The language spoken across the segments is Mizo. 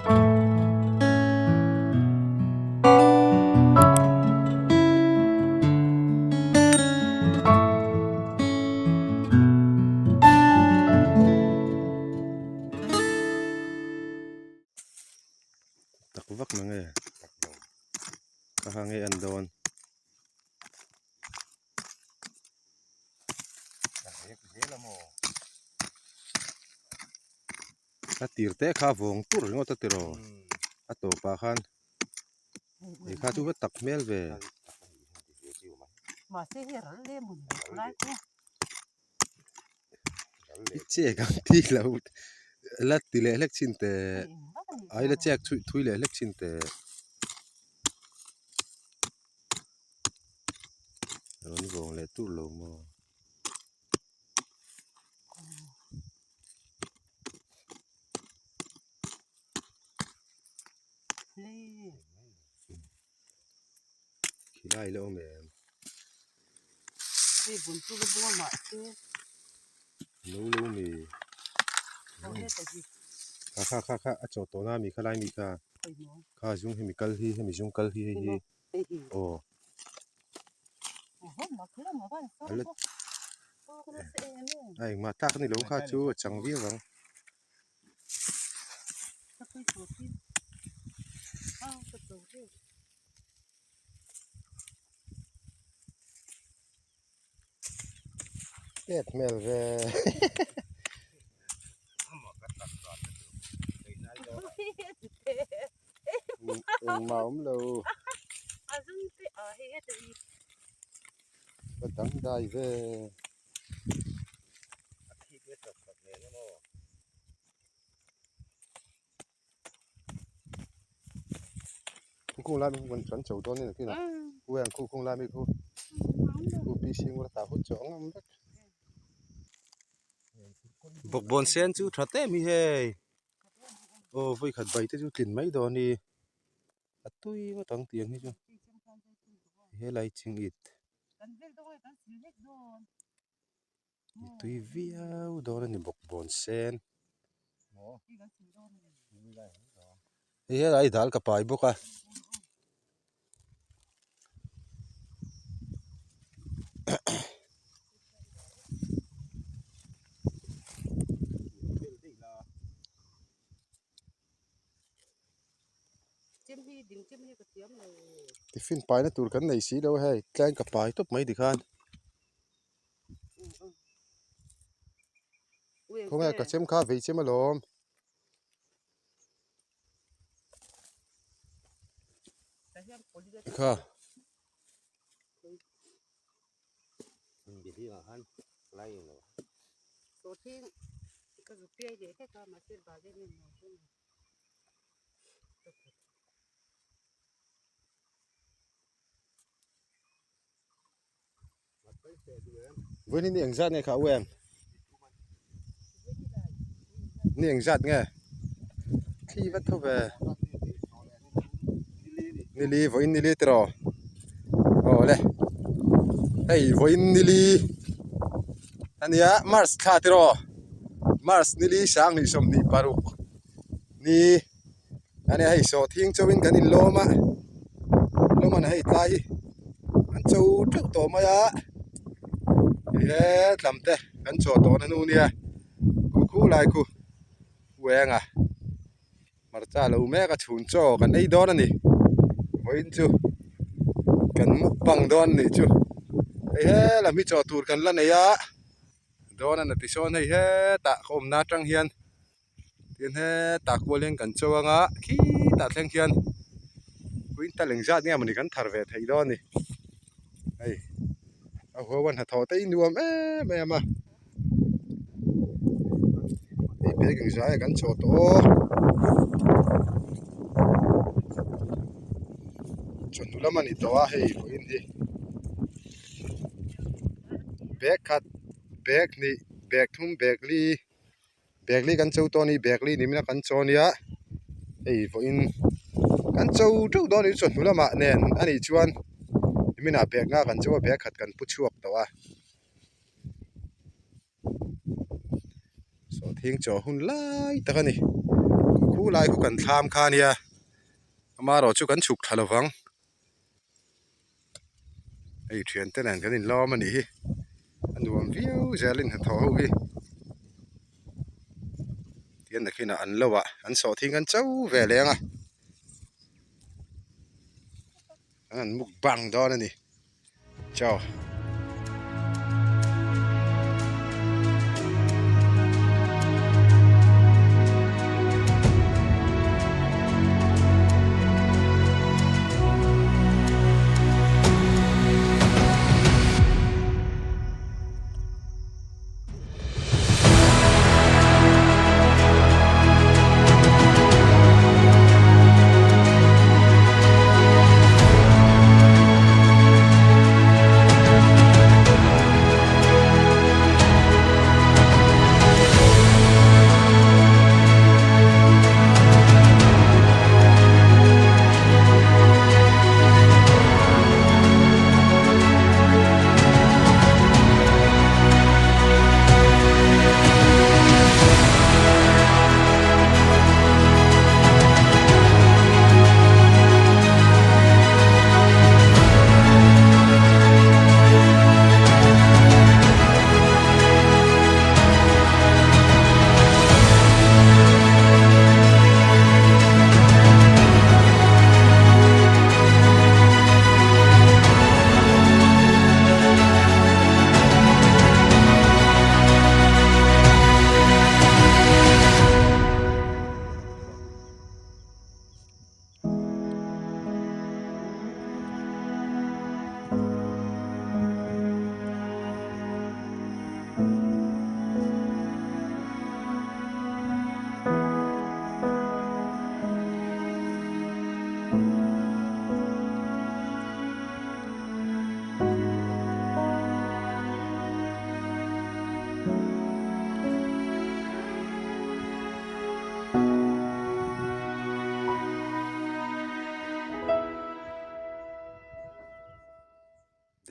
Tak vak na nge ka ha nge an dawn. A tir te kha vawng tur ringawt a tiraw a tawpah khan hei kha chu va tak hmel ve. I chek ang tih lo la ti leh hlek chin teh ai la chek thui leh hlek chin teh. Rawn vawng leh tur lo maw? Khilai la awm em? No lo mi. Kha kha kha kha a chaw tawh na mi kha lai mi kha. Kha zung hemi kal hi hemi zung kal hi hei hi aw. A engmah tlak a ni lo kha chu a chang viau ang. Pek hmel ve. Engmah awm lo. Ka dangdai ve. Khung lai mi khu kan cho dawn ni nakinah u ang khu khung lai mi khu khu pi sing ula tah hut chu a ngam vek. Bawkbawn sen chu tha teh mi hei aw vawikhat bai te chu tlin mai dawn hi a tui ngawt ang tiang hi chu helai ching it tui viau dawn a ni bawkbawn sen hei helai dal ka pai bawk a. Tiffin paina tur kan nei si lo hei tleng ka pai tawp mai tikhan. Khawnge ka chem kha vei chem alawm. Kha. Vawiin hi ni engzat nge kha u em? Ni engzat nge? Thli vat tho ve. Nili vawiin nili tiraw? Aw le. Hei vawiin nili ania March thla tiraw? March nili sanghnih 26 ni ania hei sawhthing chauhin kan inlawm a lawm a hei tlai hi an cho teuh tawh mai a he tlam te kan chaw tawh na hnu nia khu khu lai khu uenga hmarcha lo mek a chhun chaw kan ei dawn a ni vawiin chu kan mukbang dawn a nih chu hei helam hi chaw tur kan la nei a dawn a na tisawn hei hetah ka awmna atang hian. Tin hetah kual hian kan cho anga khitah thleng khian quintal engzat nge mawni kan thar ve theih dawn a ni hei a huau a hnathawh te hi nuam em em a hei bag engzah nge kan chawh tawh aw chawhnu lam a ni tawh a hei vawiin hi bag khat bag hnih bag thum bag li. Bag li kan cho tawh a ni bag li ni min a kan cho a nia hei vawiin kan cho teuh dawn a ni chawhnu lamah nen a nih chuan niminah bag nga kan cho a bag khat kan pu chhuak tawh a sawhthing chaw hun lai tak a ni. Khu lai khu kan thlam kha ania amaherawh chu kan chhuk thla lovang hei thian te nen kan inlawm a nih hi a nuam viau zel in hnathawh ho hi tihian nakinah an lo ah an sawhthing an cho ve leh ang a an han mukbang dawn a ni. Ciao.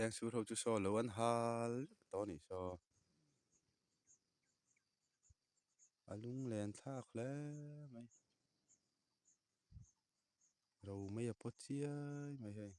Deng sur ho chu saw lo an hal vek tawh a nih saw a lunglen thlak hle mai. Ro mai a pawt chiai mai hei.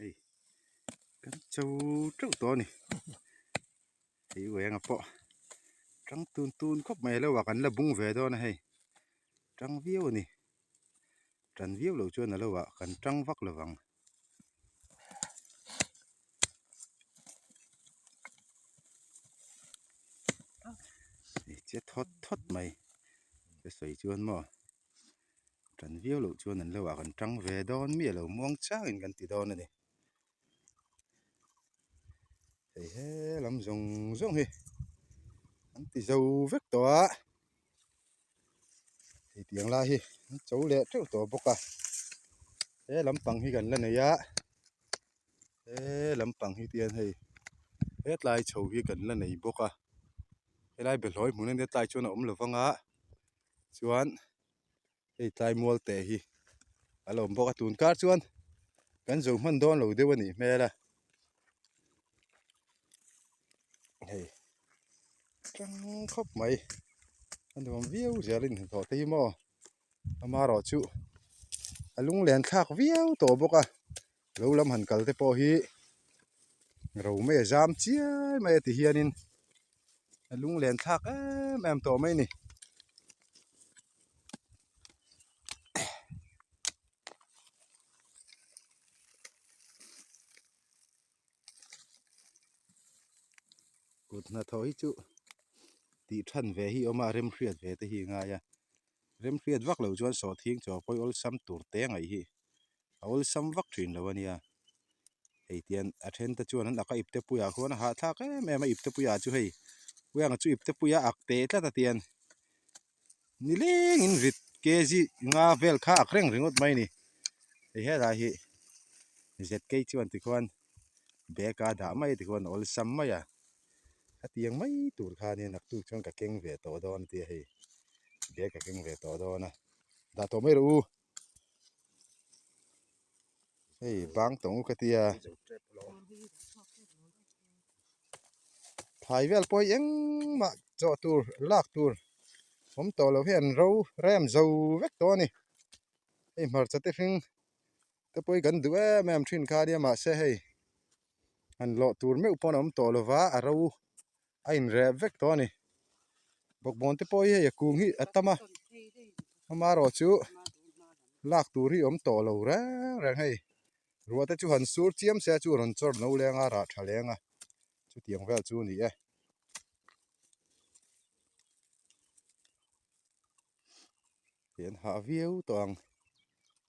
Hei kan cho teuh tawh a ni hei u enga pawh tang tun tun khawp mai lo a kan la bung ve dawn a hei tang viau a ni tan viau loh chuan a lo ah kan tang vak lo vang. Che thawt thawt mai ka sawi chuan maw tan viau loh chuan an lo ah kan tang ve dawn miah lo muang changin kan ti dawn a ni hei he lam zawng zawng hi an ti zo vek tawh a. Hei tiang lai hi an cho leh teuh tawh bawk a he lampang hi kan la nei a he lampang hi tian hei hetlai chho hi kan la nei bawk a helai behlawi hmun ania tlai chuan a awm lo vang a chuan hei tlai mual te hi a lo awm bawk a tun kar chuan kan zo hman dawn lo deuh a nih hmel a hei tang khawp mai a nuam viau zel in hnathawh te hi maw amaherawh chu a lunglen thlak viau tawh bawk a lo lam han kal te pawh hi ro mai a zam chiai mai a ti hianin a lunglen thlak em em tawh mai a ni. Kut hnathawh hi chu tih than ve hi a awm a remhriat ve te hi a ngai a remhriat vak loh chuan sawhthing chaw pawh hi awlsam tur te ngaih hi a awlsam vak thin lo a nia hei tian a then te chuan an ak a ipte puiah khuan a hahthlak em em a ipte puiah chu hei. Uianga chu ipte puia ak teh tlat a tian nilengin rit kg nga vel kha ak reng ringawt mai a ni. Hei helai hi zk chuan tikhuan bag a dah mai a tikhuan a awlsam mai a hetiang mai tur khanin naktuk chuan ka keng ve tawh dawn a tia hei bag ka keng ve tawh dawn a dah tawh mai rawh u. Hei bang tawng u ka tia. Thlai vel pawh hi engmah chawh tur lak tur awm tawh loh hi an ro rem zo vek tawh a ni. Hei hmarcha te hring te pawh hi kan duh em em thin kha ania mahse hei han lawh tur meuh pawh an awm tawh lova a ro a inrep vek tawh a ni. Bawkbawn te pawh hi hei a kung hi a tam a amaherawhchu lak tur hi awm tawh lo reng reng hei. Ruah te chu han sur chiam se chu rawn chawr no leng a, rah tha leng a, chutiang vel chu a ni e. Hei an hah viau tawh ang,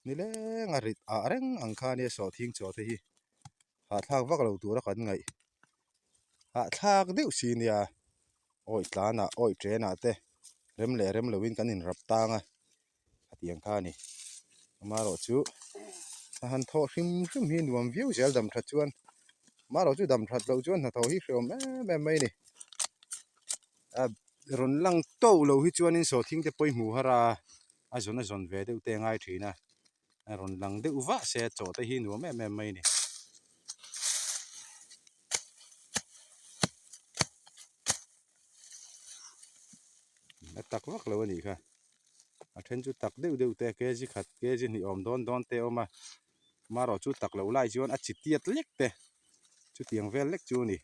nileng a rit ah reng ang kha ania sawhthing chaw te hi hahthlak vak lo tura kan ngaih hahthlak deuh si nia awi tlanah awi tenah te rem leh rem loin kan inrap tang a. Hetiang kha a ni. Amaherawhchu a han thawh hrim hrim hi nuam viau zel dam that chuan amaherawhchu dam that loh chuan hnathawh hi hreawm em em mai a ni. A rawn lang tawh lo hi chuanin sawhthing te pawh i hmu har a, a zawn a zawn ve deuh te a ngai thin a, a rawn lang deuh vah se chaw te hi nuam em em mai a ni. A tak vak lo a nih kha. A then chu tak deuh deuh te kg khat kg hnih awm dawn dawn te a awm a marawh chu tak loh lai chuan a chi tiat lek te chutiang vel lek chu a ni.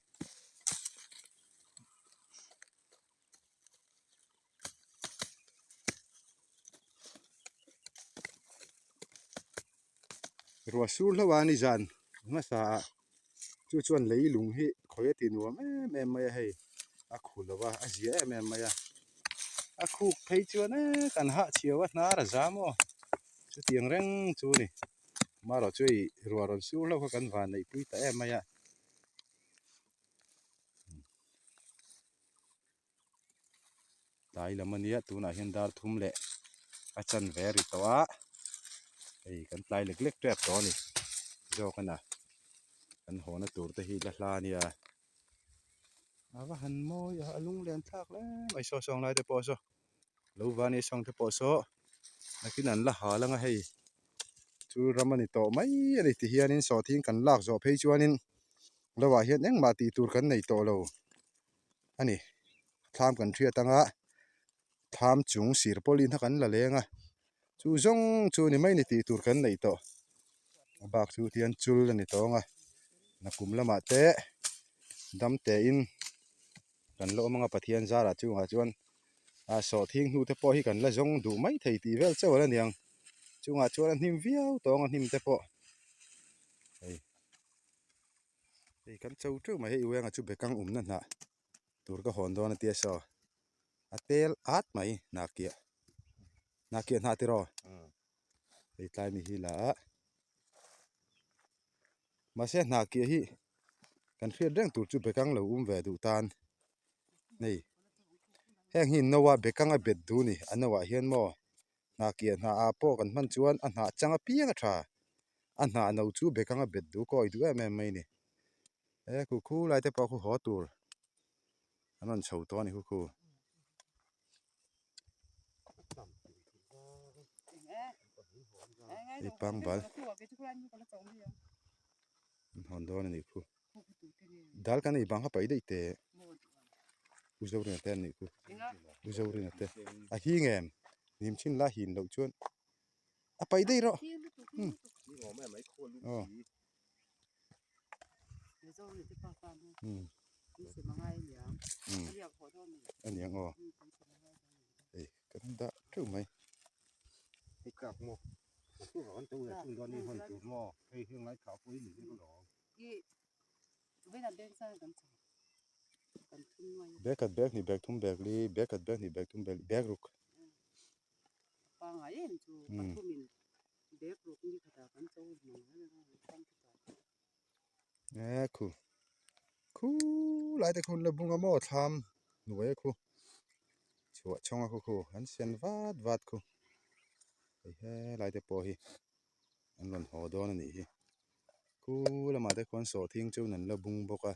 Ruah sur hlauh a ni zan hmasa ah chu chuan lei lung hi khawi a ti nuam em em mai a hei a khu lo a a zia em em mai a a khuk phei chuan e kan hah chhiau a hnar a zam aw chutiang reng chu a ni marawh chu hei ruah rawn sur hlauh kha kan van neih pui ta em mai a. Tlai lam a nia tunah hian dar thum leh a chanve a ri tawh a hei kan tlai lek lek tep tawh a ni zawk a na kan haw na tur te hi la hla a nia a va han mawi a a lunglen thlak hle mai saw sawng lai te pawh saw lo van ei sawng te pawh saw nakin an la hal ang a hei chu ram a ni tawh mai a ni ti hianin sawhthing kan lak zawh phei chuanin lovah hian engmah tih tur kan nei tawh lo. a ni thlam kan hriat anga thlam chung sir pawlin kha kan la leng a chu zawng chu ni mai ni tih tur kan neih tawh a bak chu tian chul a ni tawng a nakum lamah te dam tein kan la awm anga Pathian zarah chungah chuan a sawhthing hnu te pawh hi kan la zawng duh mai thei tih vel chauh a la niang chungah chuan a hnim viau tawng a hnim te pawh hei. Hei kan cho teuh mai hei uianga chu bekang awmna hnah tur ka hawn dawn a tia saw a tel at mai hnah kiah hnah kiah hnah tiraw hei tlai mi hi la a mahse hnah kiah hi kan hriat reng tur chu bekang lo um ve duh tan hei heng hi no a bekang a bet duh a ni a no ah hian maw hnah kiah hnah ah pawh kan hman chuan a hnah chang apiang a tha a hnah no chu bekang a bet duh kawi duh em em mai a ni he khu khu lai te pawh khu haw tur an rawn chho tawh a ni khu khu. Hei pangbal an hawn dawn a nih khu dal kan ei bang kha paih daih teh u Zorina te an nih khu u Zorina te a hing em nim chin la hin loh chuan a paih daih rawh aw a niang aw hei kan dah teuh mai. Bag khat bag hnih bag thum bag li bag khat bag hnih bag thum bag li bag ruk. E khu khu lai te khun la bung a maw thlam. hnuai a khu chhuah chhawng a khu khu an sen vat vat khu hei helai te pawh hi an rawn haw dawn a nih hi khu lamah te khuan sawhthing chu an la bung bawk a.